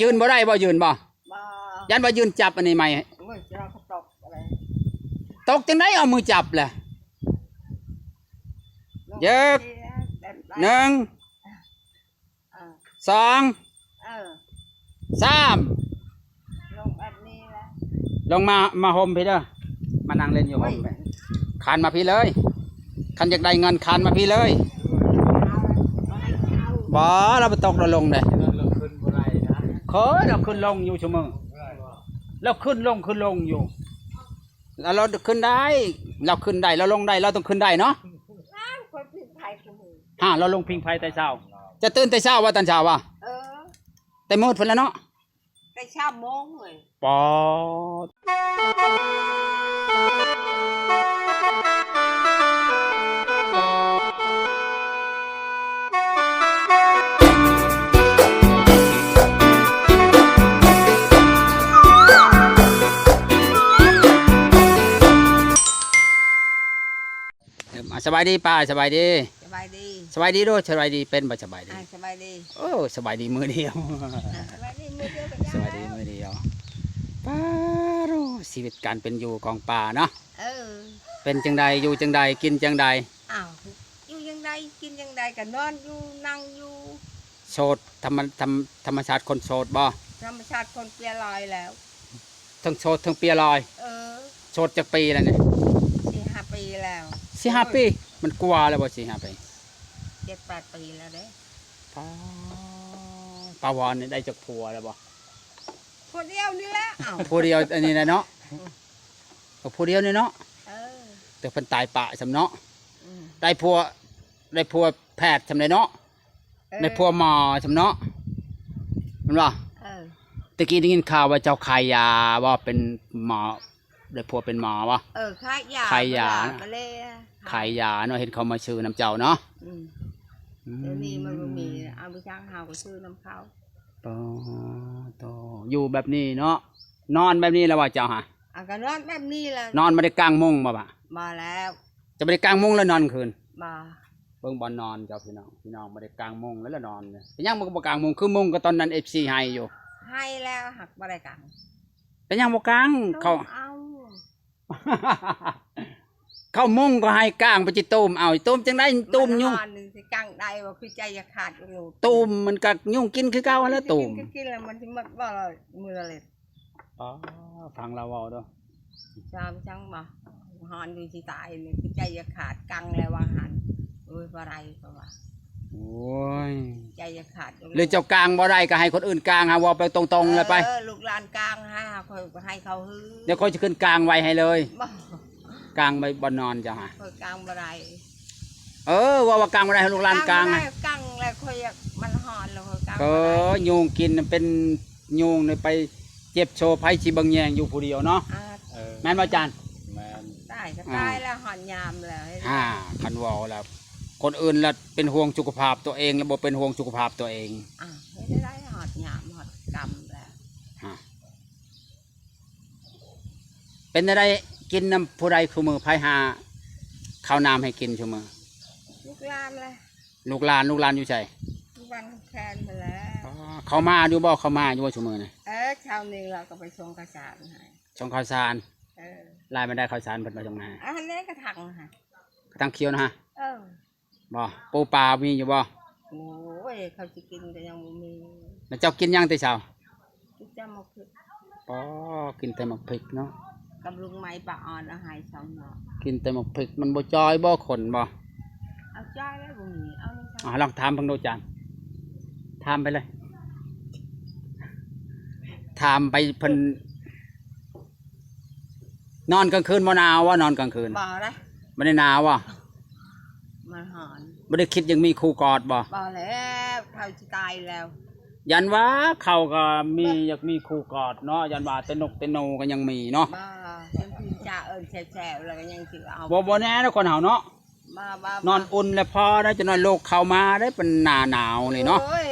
ຢືນບໍ່ໄດ້ບໍ່? ຢືນບໍ່? ບໍ່. ຢ້ານວ່າຢືນຈັບອັນນີ້ໃໝ່. ໂອ້ຍ ຊິເອົາເຂົາຕົກເລີຍ. ຕົກຈັ່ງໃດເອົາມືຈັບແຫຼະ? ເຢີກ ເອີ ໜຶ່ງ ເອີ ສອງ ເອີ ສາມ ລົງແບບນີ້ລະ ລົງມາ ມາຫົ່ມພີ້ເດີ ມານັ່ງຫຼິ້ນຢູ່ຫົ່ມ. ໂອ້ຍ ຄານມາພີ້ເລີຍ ຄັນຢາກໄດ້ເງິນຄານມາພີ້ເລີຍ. ບໍ່ ລາວບໍ່ຕົກ ລາວລົງເດ້. ເຄີຍ ລາວຂຶ້ນລົງຢູ່ຊຸມື້ ລາວຂຶ້ນລົງ ຂຶ້ນລົງຢູ່. ລາວ ລາວຂຶ້ນໄດ້ ລາວຂຶ້ນໄດ້ ລາວລົງໄດ້ ລາວຕ້ອງຂຶ້ນໄດ້ເນາະ. ອ້າວ ຄົນພິງໄພຊຸມື້ ຫາ ລາວລົງພິງໄພແຕ່ເຊົ້າ. ຈະຕື່ນແຕ່ເຊົ້າວ່າ ຕອນເຊົ້າວ່າ? ເອີ ແຕ່ມືດພຸ້ນລະເນາະ. ແຕ່ສາມໂມງເວີຍ ປອດ. ເອີ ອ່າ ສະບາຍດີປ້າ ສະບາຍດີ ສະບາຍດີ ສະບາຍດີໂດ ສະບາຍດີ ເປັນບໍ່ສະບາຍດີ? ອ່າ ສະບາຍດີ ໂອ້ ສະບາຍດີມື້ດຽວ ອ່າ ສະບາຍດີມື້ດຽວກໍ ສະບາຍດີມື້ດຽວ. ປ້າໂທ້ ຊີວິດການເປັນຢູ່ຂອງປ້າເນາະ. ເອີ ເປັນຈັ່ງໃດ ຢູ່ຈັ່ງໃດ ກິນຈັ່ງໃດ? ອ້າວ ຢູ່ຈັ່ງໃດ ກິນຈັ່ງໃດ ກໍນອນຢູ່ ນັ່ງຢູ່. ໂສດ ທຳມະ ທຳ ທຳມະຊາດຄົນໂສດບໍ່? ທຳມະຊາດຄົນເປຍລອຍແລ້ວ. ທັງໂສດທັງເປຍລອຍ. ເອີ ໂສດຈັກປີແລ້ວນີ້? ສີ່ຫ້າປີແລ້ວ. ສີ່ຫ້າປີ? ໂອ້ຍ ມັນກວ່າແລ້ວບໍ່ ສີ່ຫ້າປີ? ເຈັດແປດປີແລ້ວເດ້. ປ້າ ປ້າວອນນີ້ໄດ້ຈັກຜົວແລ້ວບໍ່? ຜົວດຽວນີ້ແຫຼະ. ເອົ້າ ຜົວດຽວອັນນີ້ແຫຼະເນາະ. ອືມ ກໍຜູ້ດຽວນີ້ເນາະ. ເອີ ແຕ່ເພິ່ນຕາຍປະຊ້ຳເນາະ. ອືມ ໄດ້ຜົວ ໄດ້ຜົວແພດຊ້ຳໃດເນາະ. ເອີ ໄດ້ຜົວໝໍຊ້ຳເນາະ ແມ່ນບໍ່? ເອີ ຕະກີ້ໄດ້ຍິນຂ່າວວ່າເຈົ້າຂາຍຢາບໍ່? ເປັນໝໍ ໄດ້ຜົວເປັນໝໍບໍ່? ເອີ ຂາຍຢາ ຂາຍຢາ ຂາຍຢາເນາະ. ເຫັນເຂົາມາຊື້ນຳເຈົ້າເນາະ. ອືມ ອືມ ດຽວນີ້ມັນບໍ່ມີ ເອົາໄປທາງເຮົາກໍຊື້ນຳເຂົາ. ປາໂຕ ຢູ່ແບບນີ້ເນາະ ນອນແບບນີ້ແລ້ວວ່າເຈົ້າຫາ? ອ່າ ກໍນອນແບບນີ້ແຫຼະ. ນອນບໍ່ໄດ້ກາງມຸ້ງບໍ່ບະ? ບໍ່ແລ້ວ. ຈະບໍ່ໄດ້ກາງມຸ້ງແລ້ວນອນຄືນ? ບໍ່. ເບິ່ງບ່ອນນອນເຈົ້າ ພີ່ນ້ອງ ພີ່ນ້ອງບໍ່ໄດ້ກາງມຸ້ງແລ້ວລະນອນ. ເປັນຫຍັງມັນກໍບໍ່ກາງມຸ້ງ? ຄືມຸ້ງກໍຕອນນັ້ນ ເອັຟຊີ ໃຫ້ຢູ່. ໃຫ້ແລ້ວ ຫາກບໍ່ໄດ້ກາງ. ເປັນຫຍັງບໍ່ກາງ? ເຂົາ ເອົາ ເຂົາມຸ້ງກໍໃຫ້ກາງ ໄປຈິຕູມເອົາ. ຕູມຈັ່ງໃດ? ຕູມຍຸງ ມັນຮ້ອນນີ້ຊິກາງໄດ້ບໍ່? ຄືໃຈຢາກຂາດໂລດ. ຕູມມັນກໍຍຸງກິນຄືເກົ່າຫັ້ນແຫຼະ ຕູມ. ກິນ ກິນແລ້ວມັນຊິໝົດບໍ່ລະ ມື້ລະເລັດ? ອໍ ຟັງລາວເວົ້າເດີ້. ຈຳຈັ່ງບໍ່? ຮ້ອນຢູ່ຊິຕາຍນີ້ ຄືໃຈຢາກຂາດ ກາງແລ້ວວ່າຫັ້ນ. ໂອ້ຍ ບໍ່ໄດ້ ເຂົາວ່າ. ໂອ້ຍ ໃຈຢາກຂາດ. ຫຼືເຈົ້າກາງບໍ່ໄດ້ກໍໃຫ້ຄົນອື່ນກາງຫາ ເວົ້າໄປຕົງໆ ເອີ ແລ້ວໄປ. ລູກຫຼານກາງຫາ ຂ້ອຍໃຫ້ເຂົາຮື. ດຽວຂ້ອຍຊິຂຶ້ນກາງໄວ້ໃຫ້ເລີຍ. ບໍ່ ກາງໄວ້ບ່ອນນອນເຈົ້າຫາ. ຂ້ອຍກາງບໍ່ໄດ້. ເອີ ເວົ້າວ່າກາງບໍ່ໄດ້ ໃຫ້ລູກຫຼານກາງ. ກາງບໍ່ໄດ້ ກາງແລ້ວຂ້ອຍ ມັນຮ້ອນແລ້ວຂ້ອຍກາງບໍ່ໄດ້. ເອີ ຍຸງກິນເປັນ ຍຸງນີ້ໄປເຈັບໂຊ ໃຜຊິເບິ່ງແຍງຢູ່ຜູ້ດຽວເນາະ. ອ່າ ເອີ ແມ່ນບໍ່ຈານ? ແມ່ນ. ຕາຍກໍຕາຍແລ້ວ ຮອດຍາມແລ້ວ. ຫາ ຄັນເວົ້າແລ້ວ ຄົນອື່ນລະເປັນຫ່ວງສຸຂະພາບຕົວເອງ ລະບໍ່ເປັນຫ່ວງສຸຂະພາບຕົວເອງ. ອ້າວ ເຮັດໄດ້ ຮອດຍາມຮອດກຳແລ້ວ. ຫາ ເປັນແນວໃດ ກິນນຳຜູ້ໃດຄູ່ມື້? ໃຜຫາເຂົ້ານ້ຳໃຫ້ກິນຊຸມື້? ລູກຫຼານແຫຼະ. ລູກຫຼານ ລູກຫຼານຢູ່ໃສ? ຢູ່ບ້ານແຄນພຸ້ນແຫຼະ. ອໍ ເຂົາມາຢູ່ບໍ່? ເຂົາມາຢູ່ບໍ່ຊຸມື້ນີ້? ເອີ ເຊົ້ານີ້ລາວກໍໄປສົ່ງເຂົ້າສານໃຫ້. ສົ່ງເຂົ້າສານ? ເອີ ຫຼາຍປານໃດເຂົ້າສານເພິ່ນມາສົ່ງໃຫ້? ອັນນີ້ກະຖັງຫັ້ນ ກະຖັງຂຽວນະຫະ? ເອີ ບໍ່ ປູປາມີຢູ່ບໍ່? ໂອ້ຍ ເຂົາຊິກິນກໍຍັງບໍ່ມີ. ແລ້ວເຈົ້າກິນຫຍັງແຕ່ເຊົ້າ? ກິນແຕ່ໝາກພິກ. ອໍ ກິນແຕ່ໝາກພິກເນາະ. ກັບລຸງໄມ້ປາອ່ອນເອົາໃຫ້ສອງໜໍ່. ກິນແຕ່ໝາກພິກ ມັນບໍ່ຈ່ອຍບໍ່ ຄົນບໍ່? ເອົາຈ່ອຍແລ້ວບໍ່ມີ ເອົານຳ. ອ່າ ລອງຖາມເບິ່ງດູຈານ ຖາມໄປເລີຍ ຖາມໄປເພິ່ນ. ນອນກາງຄືນບໍ່ໜາວວະ? ນອນກາງຄືນ ບໍ່ໄດ້. ບໍ່ໄດ້ໜາວວະ? ມັນຮ້ອນ. ບໍ່ໄດ້ຄິດຢາກມີຄູ່ກອດບໍ່? ບໍ່ແລ້ວ ເຖົ້າຊິຕາຍແລ້ວ. ຢ້ານວ່າເຂົາກໍມີ ບໍ່ ຢາກມີຄູ່ກອດເນາະ ຢ້ານວ່າແຕ່ນົກແຕ່ໜູກໍຍັງມີເນາະ. ບໍ່ ຈັ່ງຄືຈະເອີ້ນແຊວໆ ແລ້ວກໍຍັງຊິເອົາ. ບໍ່ ບໍ່ແນ່ເນາະ ຄົນເຮົາເນາະ. ບໍ່ ບໍ່ ນອນອຸ່ນແລ້ວພໍໄດ້ ຈັກໜ້ອຍໂລກເຂົ້າມາໄດ້ ເປັນໜ້າໜາວນີ້ເນາະ. ໂອ້ຍ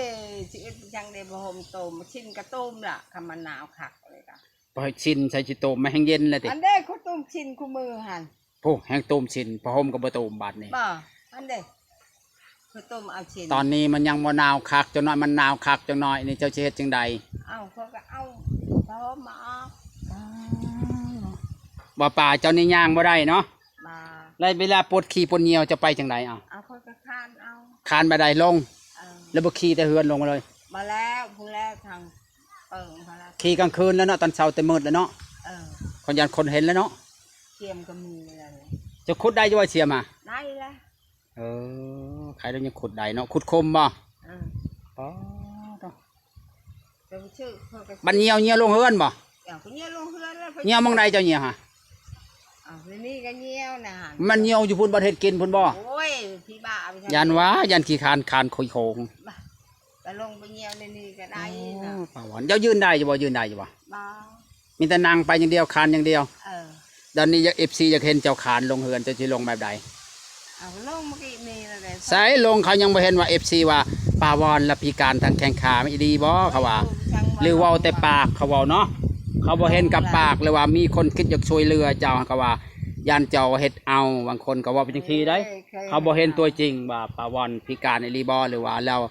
ຊິເຮັດຈັ່ງໃດ ຜ້າຫົ່ມໂຕມ ຊິນກະໂຕມລະ ຄັນມັນໜາວຄັກເລີຍກະ. ຜ້າຊິນໃສ່ຊິໂຕມ ມັນແຮ່ງເຢັນແລ້ວຕິ. ອັນເດ້ ຂ້ອຍໂຕມຊິນຄູ່ມື້ຫັ້ນ. ໂອ້ ແຮ່ງໂຕມຊິນ ຜ້າຫົ່ມກໍບໍ່ໂຕມບາດນີ້. ບໍ່ ອັນເດ້ ຂ້ອຍໂຕມເອົາຊິນ. ຕອນນີ້ມັນຍັງບໍ່ໜາວຄັກ ຈັກໜ້ອຍມັນໜາວຄັກ ຈັກໜ້ອຍນີ້ເຈົ້າຊິເຮັດຈັ່ງໃດ? ເອົາ ຂ້ອຍກໍເອົາຜ້າຫົ່ມມາອອກ. ອໍ ວ່າປ້າເຈົ້ານີ້ຍ່າງບໍ່ໄດ້ເນາະ. ບໍ່. ແລ້ວເວລາປວດຂີ້ປວດຍ່ຽວເຈົ້າໄປຈັ່ງໃດ? ເອົາ ເອົາ ຂ້ອຍກໍຄານເອົາ. ຄານແບບໃດ? ລົງ. ເອີ ແລ້ວບໍ່ຂີ່ແຕ່ເຮືອນລົງມາເລີຍ? ບໍ່ແລ້ວ ພຸ້ນແລ້ວທາງເປິງພຸ້ນແລ້ວ. ຂີ່ກາງຄືນແລ້ວເນາະ ຕອນເຊົ້າແຕ່ມືດແລ້ວເນາະ. ເອີ ຄົນ ຢ້ານຄົນເຫັນແລ້ວເນາະ. ສຽມກໍມີແລ້ວ. ເຈົ້າຂຸດໄດ້ຢູ່ບໍ່ສຽມຫາ? ໄດ້ແລ້ວ. ເອີ ໃຄແລ້ວຍັງຂຸດໄດ້ເນາະ. ຂຸດຄົມບໍ່? ເອີ ອໍ ໂທ້ ບັດຍ່ຽວ ຍ່ຽວລົງເຮືອນບໍ່? ເອີ ກໍຍ່ຽວລົງເຮືອນແລ້ວ. ຍ່ຽວໝ່ອງໃດເຈົ້າຍ່ຽວຫາ? ເອົາ ນີ້ກໍຍ່ຽວນະ. ມັນຍ່ຽວຢູ່ພຸ້ນ ບ່ອນເຮັດກິນພຸ້ນບໍ່? ໂອ້ຍ ຜີບ້າ. ຢ້ານວ່າ ຢ້ານຂີ້ຄານ ຄານໂຄຍໂຄງ. ກໍລົງໄປຍ່ຽວໃນນີ້ກໍໄດ້ນະ. ປ້າວອນ ເຈົ້າຢືນໄດ້ຢູ່ບໍ່? ຢືນໄດ້ຢູ່ບໍ່? ບໍ່. ມີແຕ່ນັ່ງໄປຢ່າງດຽວ ຄານຢ່າງດຽວ. ເອີ ດຽວນີ້ຢາກ ເອັຟຊີ ຢາກເຫັນເຈົ້າຄານລົງເຮືອນ ເຈົ້າຊິລົງແບບໃດ? ເອົາ ລົງມື້ກີ້ນີ້ແຫຼະ. ໃສລົງ? ເຂົາຍັງບໍ່ເຫັນວ່າ ເອັຟຊີ ວ່າ ປ້າວອນລະພິການທາງແຂນຂາ ອີ່ຫຼີບໍ່ ເຂົາວ່າ? ຫຼືເວົ້າແຕ່ປາກເຂົາເວົ້າເນາະ. ເຂົາບໍ່ເຫັນກັບປາກ ຫຼືວ່າມີຄົນຄິດຢາກຊ່ວຍເຫຼືອເຈົ້າ ເຂົາວ່າ ຢ້ານເຈົ້າເຮັດເອົາ. ບາງຄົນກໍເວົ້າໄປຈັ່ງຊີ້ໄດ໋. ເຂົາບໍ່ເຫັນຕົວຈິງວ່າປ້າວອນພິການອີ່ຫຼີບໍ່ ຫຼືວ່າລາວ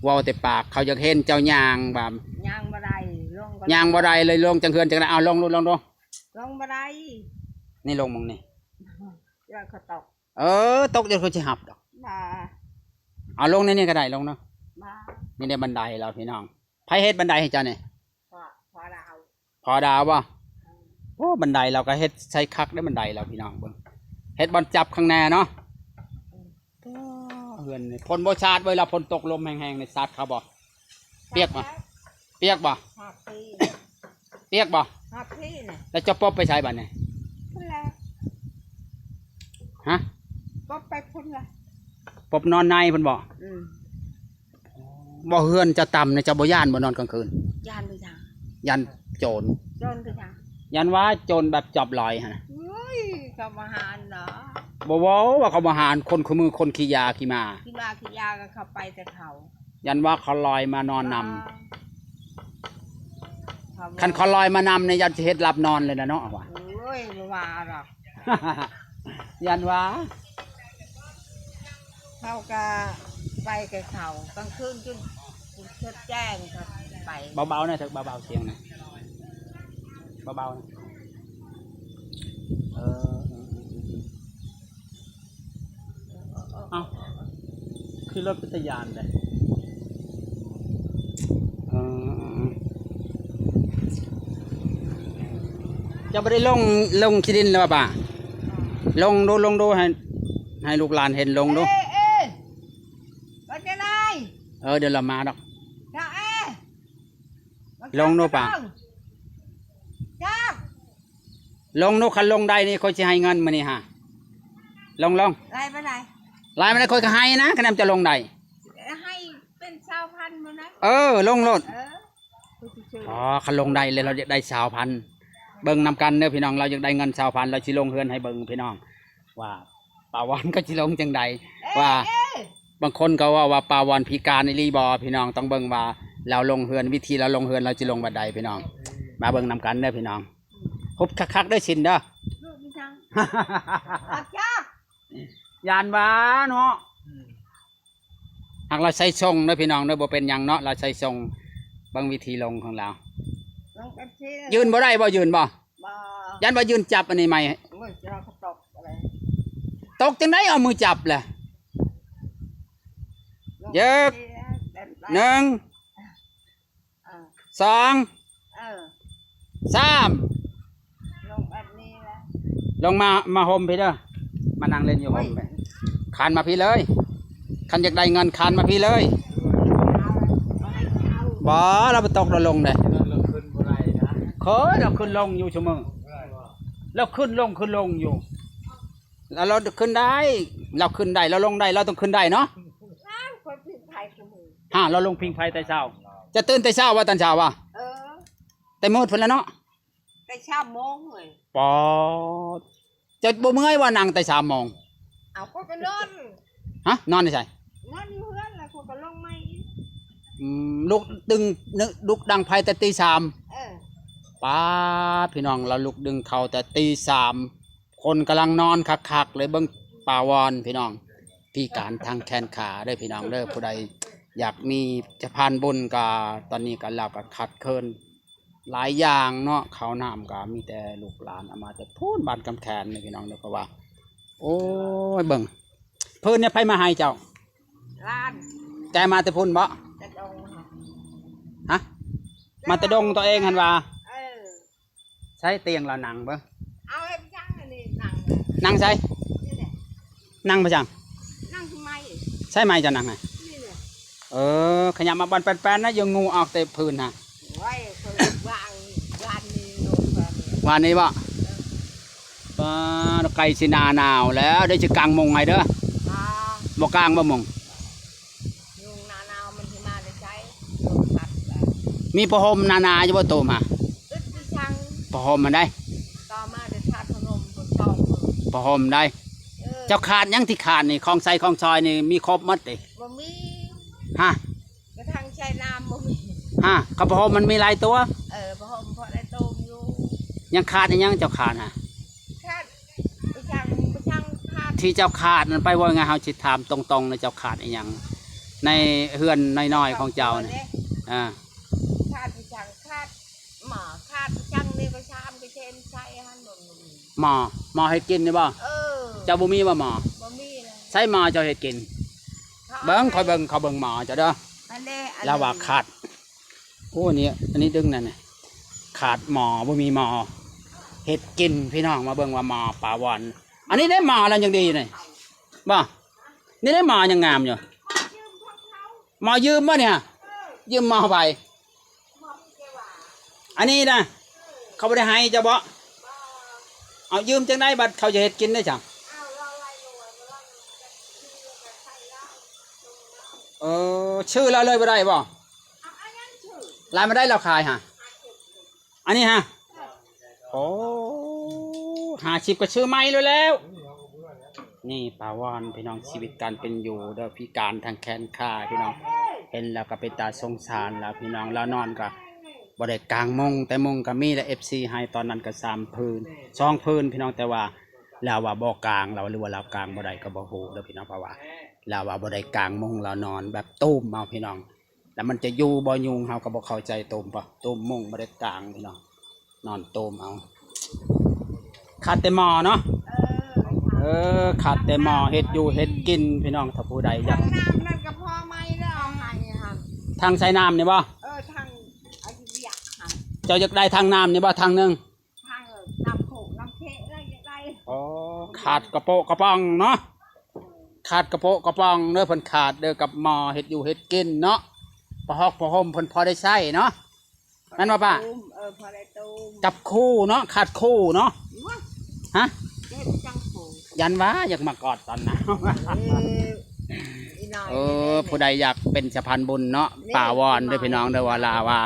ເວົ້າແຕ່ປາກ. ເຂົາຢາກເຫັນເຈົ້າຍ່າງວ່າ ຍ່າງບໍ່ໄດ້ ລົງກໍ ຍ່າງບໍ່ໄດ້ເລີຍ. ລົງຈັ່ງເຮືອນຈັ່ງໃດ? ເອົາ ລົງ ລົງ ລົງ ລົງ. ລົງບໍ່ໄດ້. ນີ້ລົງໝ່ອງນີ້ ຢ້ານເຂົາຕົກ. ເອີ ຕົກ ດຽວເຂົາຊິຮັບດອກ. ບໍ່. ເອົາ ລົງໃນນີ້ກໍໄດ້ ລົງເນາະ. ບໍ່. ນີ້ໄດ້ບັນໄດແລ້ວພີ່ນ້ອງ. ໃຜເຮັດບັນໄດໃຫ້ເຈົ້ານີ້? ພໍ່ ພໍ່ລາວ. ພໍ່ດາວບໍ່? ເອີ ໂອ້ ບັນໄດລາວກໍເຮັດໃສ່ຄັກເດ້ ບັນໄດລາວ ພີ່ນ້ອງເບິ່ງ. ເຮັດບ່ອນຈັບຂ້າງໜ້າເນາະ. ເອີ ໂອ້ ເຮືອນນີ້ ຝົນບໍ່ສາດເວີຍ ລະຝົນຕົກລົມແຮງໆ ນີ້ສາດເຂົ້າບໍ່? ປຽກບໍ່? ປຽກບໍ່? ຮອດພີ້ ປຽກບໍ່? ຮອດພີ້ນະ. ແລ້ວເຈົ້າປົບໄປໃສບັດນີ້? ພຸ້ນແຫຼະ. ຮະ? ປົບໄປພຸ້ນລະ. ປົບນອນໃນພຸ້ນບໍ່? ອືມ. ບໍ່ ເຮືອນເຈົ້າຕ່ຳນີ້ ເຈົ້າບໍ່ຢ້ານບໍ່ນອນກາງຄືນ? ຢ້ານໄປຫຍັງ? ຢ້ານໂຈນ. ໂຈນໄປຫຍັງ? ຢ້ານວ່າໂຈນແບບຈອບລອຍຫັ້ນນະ. ໂອ້ຍ ເຂົາບໍ່ຫານເນາະ. ບໍ່ເວົ້າວ່າເຂົາບໍ່ຫານ ຄົນຄູ່ມືຄົນຂີ້ຢາຂີ້ໝາ. ຂີ້ໝາຂີ້ຢາກໍເຂົາໄປແຕ່ເຂົາ. ຢ້ານວ່າເຂົາລອຍມານອນນຳ. ເຂົາບໍ່ ຄັນເຂົາລອຍມານຳນີ້ ຢ້ານຊິເຮັດຫຼັບນອນເລີຍນະເນາະວ່າ. ໂອ້ຍ ບໍ່ວ່າດອກ. ຢ້ານວ່າ ເຂົາກະໄປແຕ່ເຊົ້າ ກາງຄືນຈົນເສດແຈ້ງກໍໄປ. ເບົາໆ ນະເຖິກ ເບົາໆ ສຽງນະ ເບົາໆ ນະ. ເອີ ເອີ ເອີ ເອີ ເອົ້າ ຂີ່ລົດເປັນຕາຢ້ານເດ້. ເອີ ເຈົ້າບໍ່ໄດ້ລົງ ລົງຂີ້ດິນແລ້ວວ່າປ້າ? ລົງດູ ລົງດູ ໃຫ້ ໃຫ້ລູກຫຼານເຫັນ ລົງດູ. ເອີ ເອີ ວ່າຈັ່ງໃດ? ເອີ ດຽວລາວມາດອກ. ເຈົ້າເອີ ລົງດູປ້າ. ເຈົ້າ ລົງດູ ຄັນລົງໄດ້ນີ້ ຂ້ອຍຊິໃຫ້ເງິນມື້ນີ້ຫາ. ລົງ ລົງ. ຫຼາຍປານໃດ? ຫຼາຍປານໃດຂ້ອຍກໍໃຫ້ນະ ຄັນແມ່ນເຈົ້າລົງໄດ້. ໃຫ້ເປັນຊາວພັນມື້ນະ. ເອີ ລົງໂລດ. ເອີ ອໍ ຄັນລົງໄດ້ແລ້ວ ລາວຢາກໄດ້ຊາວພັນ. ເບິ່ງນຳກັນເດີພີ່ນ້ອງ ລາວຢາກໄດ້ເງິນຊາວພັນ ລາວຊິລົງເຮືອນໃຫ້ເບິ່ງພີ່ນ້ອງ ວ່າ ປ້າວອນກໍຊິລົງຈັ່ງໃດ ເອີ ວ່າ ເອີ ບາງຄົນກໍເວົ້າວ່າ ປ້າວອນພິການອີ່ຫຼີບໍ່? ພີ່ນ້ອງຕ້ອງເບິ່ງວ່າລາວລົງເຮືອນ ວິທີລາວລົງເຮືອນ ລາວຊິລົງແບບໃດພີ່ນ້ອງ. ມາເບິ່ງນຳກັນເດີພີ່ນ້ອງ. ຮຸບຄັກໆ ເດີຊິນເດີ. ຢ້ານວ່າເນາະ. ຫາກລາວໃສ່ຊົງເດີພີ່ນ້ອງເດີ ບໍ່ເປັນຫຍັງເນາະ ລາວໃສ່ຊົງ. ເບິ່ງວິທີລົງຂອງລາວ. ຢືນບໍ່ໄດ້ບໍ່? ຢືນບໍ່? ບໍ່. ຢ້ານວ່າຢືນຈັບອັນນີ້ໃໝ່. ໂອ້ຍ ເຈົ້າກໍຕົກແລ້ວ. ຕົກຈັ່ງໃດເອົາມືຈັບແຫຼະ. ຢືກ ໜຶ່ງ ເອີ ສອງ ເອີ ສາມ. ລົງແບບນີ້ແຫຼະ. ລົງມາ ມາຮົ່ມພີ້ເດີ ມານັ່ງຫຼິ້ນຢູ່ຮົ່ມ. ໂອ້ຍ ຄານມາພີ້ເລີຍ. ຄັນຢາກໄດ້ເງິນຄານມາພີ້ເລີຍ. ບໍ່ ລາວບໍ່ຕົກ ລາວລົງເດ້. ເຄີຍ ລາວຂຶ້ນລົງຢູ່ຊຸມື້. ລາວຂຶ້ນລົງ ຂຶ້ນລົງຢູ່. ລາວ ລາວຂຶ້ນໄດ້ ລາວຂຶ້ນໄດ້ ລາວລົງໄດ້ ລາວຕ້ອງຂຶ້ນໄດ້ເນາະ. ນາງ ຂ້ອຍພິງໄຟຊຸມື້. ຫາ ລາວລົງພິງໄຟແຕ່ເຊົ້າ. ເຈົ້າຕື່ນແຕ່ເຊົ້າວ່າ ຕອນເຊົ້າວ່າ? ເອີ ແຕ່ມືດພຸ້ນລະເນາະ. ແຕ່ສາມໂມງເລີຍ. ປາດ ເຈົ້າບໍ່ເມື່ອຍວ່ານັ່ງແຕ່ສາມໂມງ? ເອົາ ຂ້ອຍກໍນອນ. ຮະ? ນອນໃນໃສ? ນອນຢູ່ເຮືອນ ແລ້ວຂ້ອຍກໍລົງໃໝ່ອີກ. ອືມ ລຸກດຶງ ລຸກດັງໄຟແຕ່ຕີສາມ. ເອີ ປາດ ພີ່ນ້ອງ ລາວລຸກດຶງເຂົ້າແຕ່ຕີສາມ. ຄົນກຳລັງນອນຄັກໆ ເລີຍ. ເບິ່ງປ້າວອນພີ່ນ້ອງ ພິການທາງແຂນຂາເດີພີ່ນ້ອງເດີ. ຜູ້ໃດ ຢາກມີສະພານບຸນ ກະຕອນນີ້ກະລາວກະຂາດເຂີນຫຼາຍຢ່າງເນາະ. ເຂົ້ານ້ຳກະມີແຕ່ລູກຫຼານເອົາມາແຕ່ພຸ້ນບ້ານກຳແຂນນີ້ພີ່ນ້ອງເດີ. ເພາະວ່າ ໂອ້ຍ ເບິ່ງ ເພີ້ນນີ້ໃຜມາໃຫ້ເຈົ້າ? ຫຼານ. ແກມາແຕ່ພຸ້ນບໍ? ແຕ່ດົງ. ຮະ? ມາແຕ່ດົງຕົວເອງຫັ້ນຫວາ? ເອີ. ໃຊ້ຕຽງລາວນັ່ງເບິ່ງ. ເອົາໃຫ້ໄປຈັ່ງອັນນີ້ນັ່ງ. ນັ່ງໃສ? ນີ້ແຫຼະ. ນັ່ງໄປຈັ່ງ? ນັ່ງທີ່ໄມ້. ໃຊ້ໄມ້ເຈົ້ານັ່ງນະ? ນີ້ແຫຼະ. ເອີ ຂະຫຍັບມາບ່ອນແປນໆນະ ຢ່າງູອອກແຕ່ພື້ນຫັ້ນ. ໂອ້ຍ ຂ້ອຍວາງວານນີ້ລົງແບບນີ້. ວານນີ້ບໍ? ເອີ. ປ້າ ໃກ້ຊິໜ້າໜາວແລ້ວ ດຽວຊິກາງມຸງໃຫ້ເດີ. ອໍ. ບໍ່ກາງບໍ່ມຸງ? ຍຸງໜ້າໜາວມັນຊິມາແຕ່ໃສ? ລົມພັດແລ້ວ. ມີຜ້າຫົ່ມໜາໆຢູ່ບໍ່ໂຕມຫາ? ອຶດຄືຈັ່ງ. ຜ້າຫົ່ມຫັ້ນໃດ? ກໍມາແຕ່ທາດພະນົມພຸ້ນສອງມື້. ຜ້າຫົ່ມໃດ? ເອີ. ເຈົ້າຂາດຫຍັງທີ່ຂາດນີ້? ຂອງໃຊ້ຂອງສອຍນີ້ມີຄົບໝົດຕິ? ບໍ່ມີ. ຮະ? ກະຖັງໃສ່ນ້ຳບໍ່ມີ. ຮະ? ກະຜ້າຫົ່ມມັນມີຫຼາຍຕົວ. ເອີ ຜ້າຫົ່ມພໍໄດ້ໂຕມຢູ່. ຍັງຂາດອີ່ຫຍັງເຈົ້າຂາດຫາ? ຂາດ ໄປຊ່າງ ໄປຊ່າງຂາດ ທີ່ເຈົ້າຂາດນັ້ນ ໄປ ເວົ້າງ່າຍເຮົາຊິຖາມຕົງໆນະ ເຈົ້າຂາດອີ່ຫຍັງໃນເຮືອນນ້ອຍໆຂອງເຈົ້ານີ້? ເອີ ຂາດໄປຊ່າງຂາດໝໍ້ ຂາດໄປຊ່າງນີ້ໄປຊາມໄປເຊັນໃສ່ຫັ້ນ. ໝໍ້ ໝໍ້ເຮັດກິນນີ້ບໍ່? ເອີ ເຈົ້າບໍ່ມີບໍ່ໝໍ້? ບໍ່ມີເລີຍ. ໃຊ້ໝໍ້ເຈົ້າເຮັດກິນ? ເບິ່ງ ຂ້ອຍເບິ່ງ ເຂົາເບິ່ງໝໍ້ເຈົ້າເດີ. ອັນນີ້ ລາວວ່າຂາດ ໂອ້ ນີ້ ອັນນີ້ດຶງນັ້ນນະ ຂາດໝໍ້ ບໍ່ມີໝໍ້ເຮັດກິນ. ພີ່ນ້ອງມາເບິ່ງວ່າໝໍ້ປາວອນ ອັນນີ້ໄດ້ໝໍ້ລະຍັງດີນີ້ບໍ່? ນີ້ໄດ້ໝໍ້ຍັງງາມຢູ່. ໝໍ້ຢືມບໍ່ນີ້? ຢືມໝໍ້ໃຜ? ອັນນີ້ນະ ເຂົາບໍ່ໄດ້ໃຫ້ເຈົ້າບໍ່? ເອົາ ຢືມຈັ່ງໃດ ບັດເຂົາຈະເຮັດກິນໄດ້ຊັ້ນ? ເອີ ຊື້ລາວເລີຍບໍ່ໄດ້ບໍ່? ລາວມາໄດ້ລາວຂາຍຫາ? ອັນນີ້ຫາ? ໂອ້ ຫ້າສິບກໍຊື້ໃໝ່ໂລດແລ້ວ. ນີ້ປາວອນພີ່ນ້ອງ ຊີວິດການເປັນຢູ່ເດີ ພິການທາງແຂນຂາພີ່ນ້ອງ ເຫັນແລ້ວກໍເປັນຕາສົງສານລາວພີ່ນ້ອງ. ລາວນອນກໍບໍ່ໄດ້ກາງມຸງ ແຕ່ມຸງກໍມີແຕ່ເອັຟຊີໃຫ້ຕອນນັ້ນກໍສາມຜືນ ສອງຜືນພີ່ນ້ອງ. ແຕ່ວ່າລາວວ່າບໍ່ກາງ ລາວ ຫຼືວ່າລາວກາງບໍ່ໄດ້ກໍບໍ່ຮູ້ເດີພີ່ນ້ອງ ເພາະວ່າລາວວ່າບໍ່ໄດ້ກາງມຸງ ລາວນອນແບບຕູມເອົາພີ່ນ້ອງ. ແລ້ວມັນຈະຢູ່ບໍ່ຍຸງ ເຮົາກໍບໍ່ເຂົ້າໃຈ. ຕູມປະ ຕູມມຸງບໍ່ໄດ້ກາງພີ່ນ້ອງ ນອນຕູມເອົາ. ຂາດແຕ່ໝໍ້ເນາະ. ເອີ ຂາດແຕ່ໝໍ້ເຮັດຢູ່ເຮັດກິນພີ່ນ້ອງ. ຖ້າຜູ້ໃດຢາກ ຖັງນ້ຳນັ້ນກໍພໍໄໝແລ້ວ ເອົາໃຫ້ຫັ້ນ. ຖັງໃສ່ນ້ຳນີ້ບໍ່? ເອີ ຖັງ ເອົາຢູ່ວຽກຫັ້ນ. ເຈົ້າຢາກໄດ້ຖັງນ້ຳນີ້ບໍ່? ຖັງໜຶ່ງ ທາງ ເອີ ນ້ຳໂຂງນ້ຳເຄະ ລະຢາກໄດ້. ອໍ ຂາດກະໂປະກະປ໋ອງເນາະ ຂາດກະໂປະກະປ໋ອງເດີ. ເພິ່ນຂາດເດີກັບໝໍ້ເຮັດຢູ່ເຮັດກິນເນາະ. ຜ້າຫົກຜ້າຫົ່ມເພິ່ນພໍໄດ້ໃຊ້ເນາະ ແມ່ນບໍ່ປ້າ? ເອີ ພໍໄດ້ໂຕມ ກັບຄູ່ເນາະ ຂາດຄູ່ເນາະ. ຮະ? ເຮັດຈັ່ງຄູ່ ຢ້ານວ່າຢາກມາກອດຕອນໜາວ. ເອີ ເອີ ຜູ້ໃດຢາກເປັນສະພານບຸນເນາະ ນີ້ ປາວອນເດີພີ່ນ້ອງເດີ ວ່າລາວວ່າ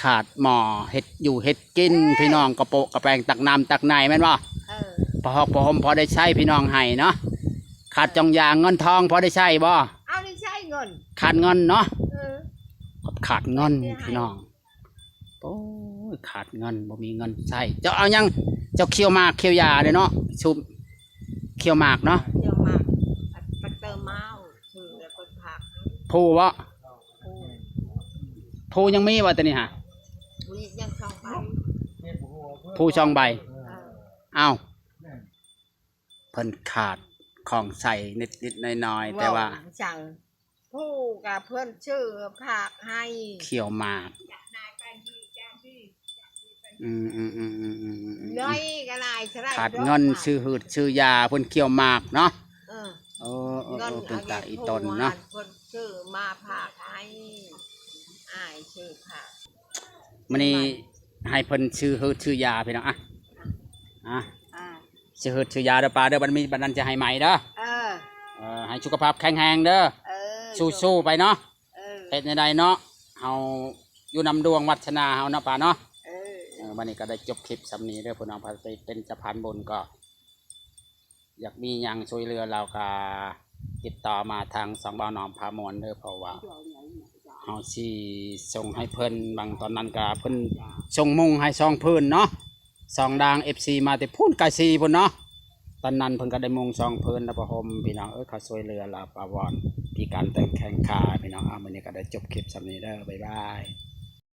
ຂາດໝໍ້ເຮັດຢູ່ເຮັດກິນ ເອີ ພີ່ນ້ອງ ກະໂປະກະແປງ ຕັກນ້ຳຕັກໃນແມ່ນບໍ່? ເອີ ຜ້າຫົກຜ້າຫົ່ມພໍໄດ້ໃຊ້ພີ່ນ້ອງໃຫ້ເນາະ. ຂາດຈ້ອງຢາງເງິນທອງພໍໄດ້ໃຊ້ບໍ່? ເອົາໄດ້ໃຊ້ເງິນ ຂາດເງິນເນາະ. ເອີ ຂາດເງິນພີ່ນ້ອງ. ໂອ້ຍ ຂາດເງິນ ບໍ່ມີເງິນໃຊ້. ເຈົ້າເອົາຫຍັງ? ເຈົ້າຂ້ຽວໝາກຂ້ຽວຢາເດ້ເນາະ ຊຸມ ຂ້ຽວໝາກເນາະ ຂ້ຽວໝາກ ຕັກເຕີມເອົາ ຖືແລ້ວກໍຜັກ ພູບໍ່? ພູ ພູຍັງມີບໍ່ຕອນນີ້ຫາ? ມີຍັງສອງໃບ ພູສອງໃບ. ເອີ ເອົ້າ ເພິ່ນຂາດຂອງໃຊ້ນິດໆໜ້ອຍໆ ແຕ່ວ່າ ເວົ້າຈັ່ງ ຜູ້ກະເພິ່ນຊື້ຜັກໃຫ້ ຂ້ຽວໝາກ ອືມໆໆໆໆໆ ໜ້ອຍກໍຫຼາຍ ຂາດເງິນຊື້ຫືດຊື້ຢາ ເພິ່ນຂ້ຽວໝາກເນາະ. ເອີ ເອີ ເອີ ເປັນຕາອີ່ຕົນເນາະ ເພິ່ນຊື້ມາຝາກໃຫ້ ອ້າຍຊື້ຜັກ. ມື້ນີ້ໃຫ້ເພິ່ນຊື້ຫືດຊື້ຢາພີ່ນ້ອງ ອະ ອະ ຊື້ຫືດຊື້ຢາເດີປ້າເດີ ບັດມີບັດນັ້ນຈະໃຫ້ໃໝ່ເດີ. ເອີ ເອີ ໃຫ້ສຸຂະພາບແຂງແຮງເດີ. ເອີ ສູ້ໆໄປເນາະ. ເອີ ເຮັດແນວໃດເນາະ ເຮົາຢູ່ນຳດວງວັດສະໜາເຮົາເນາະປ້າເນາະ. ເອີ ເອີ ບັດນີ້ກໍໄດ້ຈົບຄລິບສ່ຳນີ້ເດີພີ່ນ້ອງ ໃຜເປັນສະພານບຸນກໍ ຢາກມີຫຍັງຊ່ວຍເຫຼືອລາວກະຕິດຕໍ່ມາທາງຊ່ອງບ່າວໜອມພາມ່ວນເດີ ເພາະວ່າເຮົາຊິສົ່ງໃຫ້ເພິ່ນ. ບາງຕອນນັ້ນກະເພິ່ນສົ່ງມຸ້ງໃຫ້ສອງຜືນເນາະ ສອງດາງ ເອັຟຊີ ມາແຕ່ພຸ້ນກາຊີພຸ້ນເນາະ. ຕອນນັ້ນເພິ່ນກະໄດ້ມຸ້ງສອງຜືນ ແລ້ວຜ້າຫົ່ມ ພີ່ນ້ອງເອີຍ ເຂົາຊ່ວຍເຫຼືອລາວປາວອນ. ມີການແຕ່ງແຂ້ງຂາພີ່ນ້ອງ. ເອົາ ມື້ນີ້ກໍໄດ້ຈົບຄລິບສ່ຳນີ້ເດີ ບາຍບາຍ.